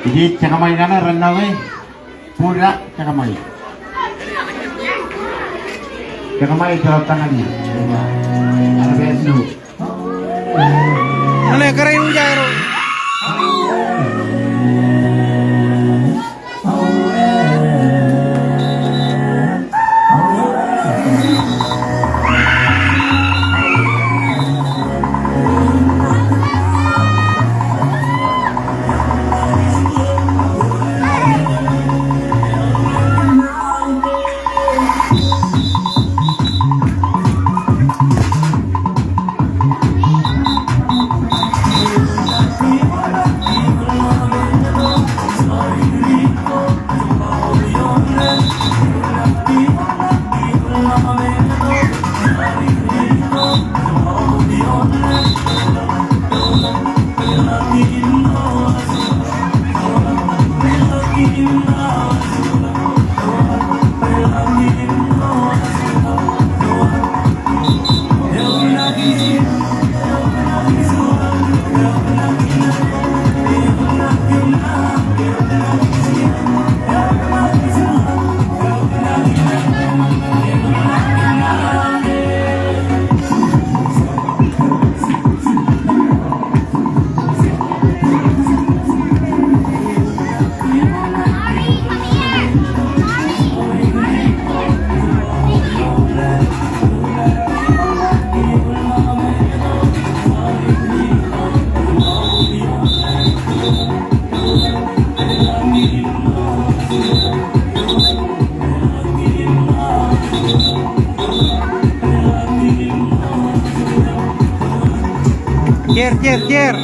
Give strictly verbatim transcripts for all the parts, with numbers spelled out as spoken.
Ij jekṃṃai kaṇe renoke. Buda, jekṃṃai. Jekṃṃai ej jab tañin. Amen. Ṇe kōrā in ujaero. Jer, jer, jer.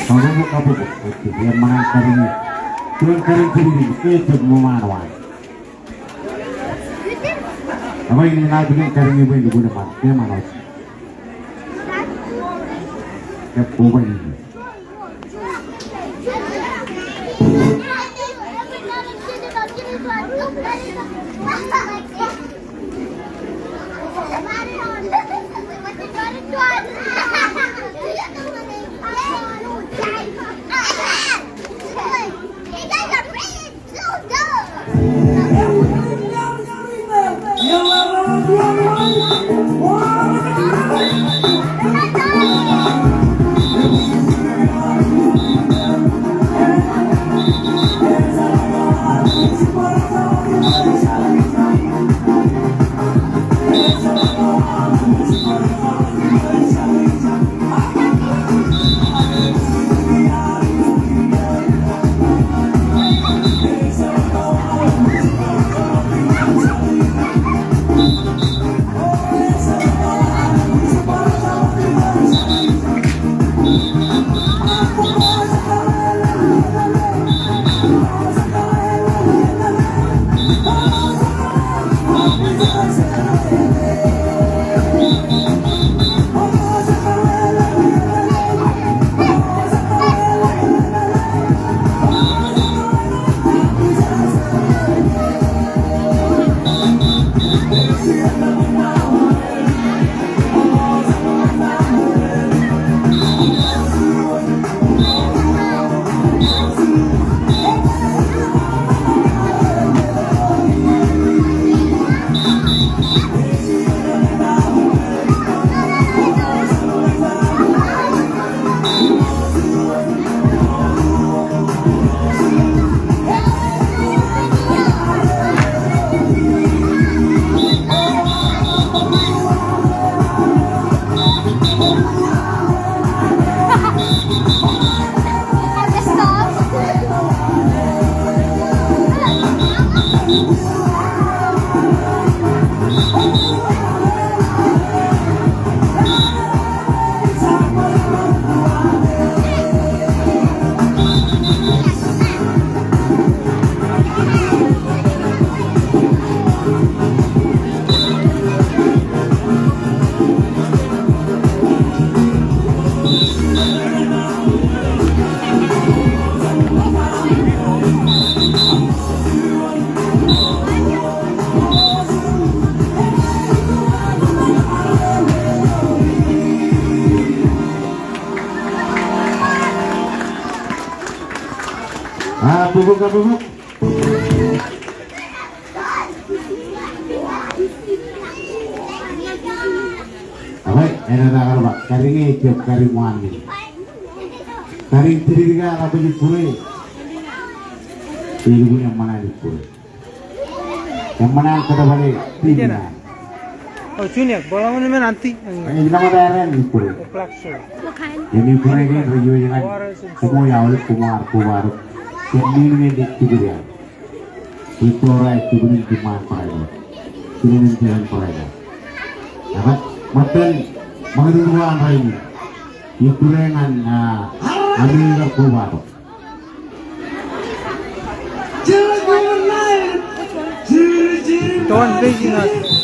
Ṃōṇōṇō kabbokbok, ṃōṇōṇō kariñ, juon kariñ kūrūkūr, ke ejjab ṃōṃaan wa. Eṃṃan in ij kariñ bwe in lukkuun ṃōṃaan, ke ṃōṃaan wa. Ke bwe in. A, bukbuk, bukbuk. Ak āinwōt aō kar ba, kariñ eo ejjab kariñ ṃaan men. Kariñ dikdik ear baj ikkure. Elukkuun eṃṃan an ikkure. Eṃṃan an kōtpale timin an. O, Junior, bōlen men auntie. Ej nōṃba eo an ikkure. Im ikkure kein rej iwōj ñan koṃ eo aolep, koṃ eo ar kobatok. Kōn men in ej tupid ear. Ej tōre ej tupid in tiṃaan barāinwōt. Tiṃaan in tiṃaan barāinwōt. Ak ṃōttan ṃakūtkūt ko an rainin. Ikkure ñan, a, ami kar kobatok. Don't lazy us.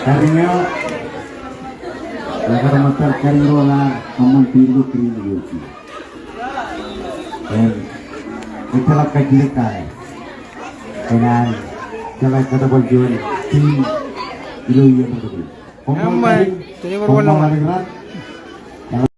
Kariñ eo, ekar ṃōttan kariñ ro ḷọk aṃ ṃōn pīd ko kūr in eo. Im, ejjeḷọk kajjitōk kake. Kōn an jeḷā kōtōpar juon team ilo iien eo. Koṃṃool kariñ, koṃṃool ālikin raṇ.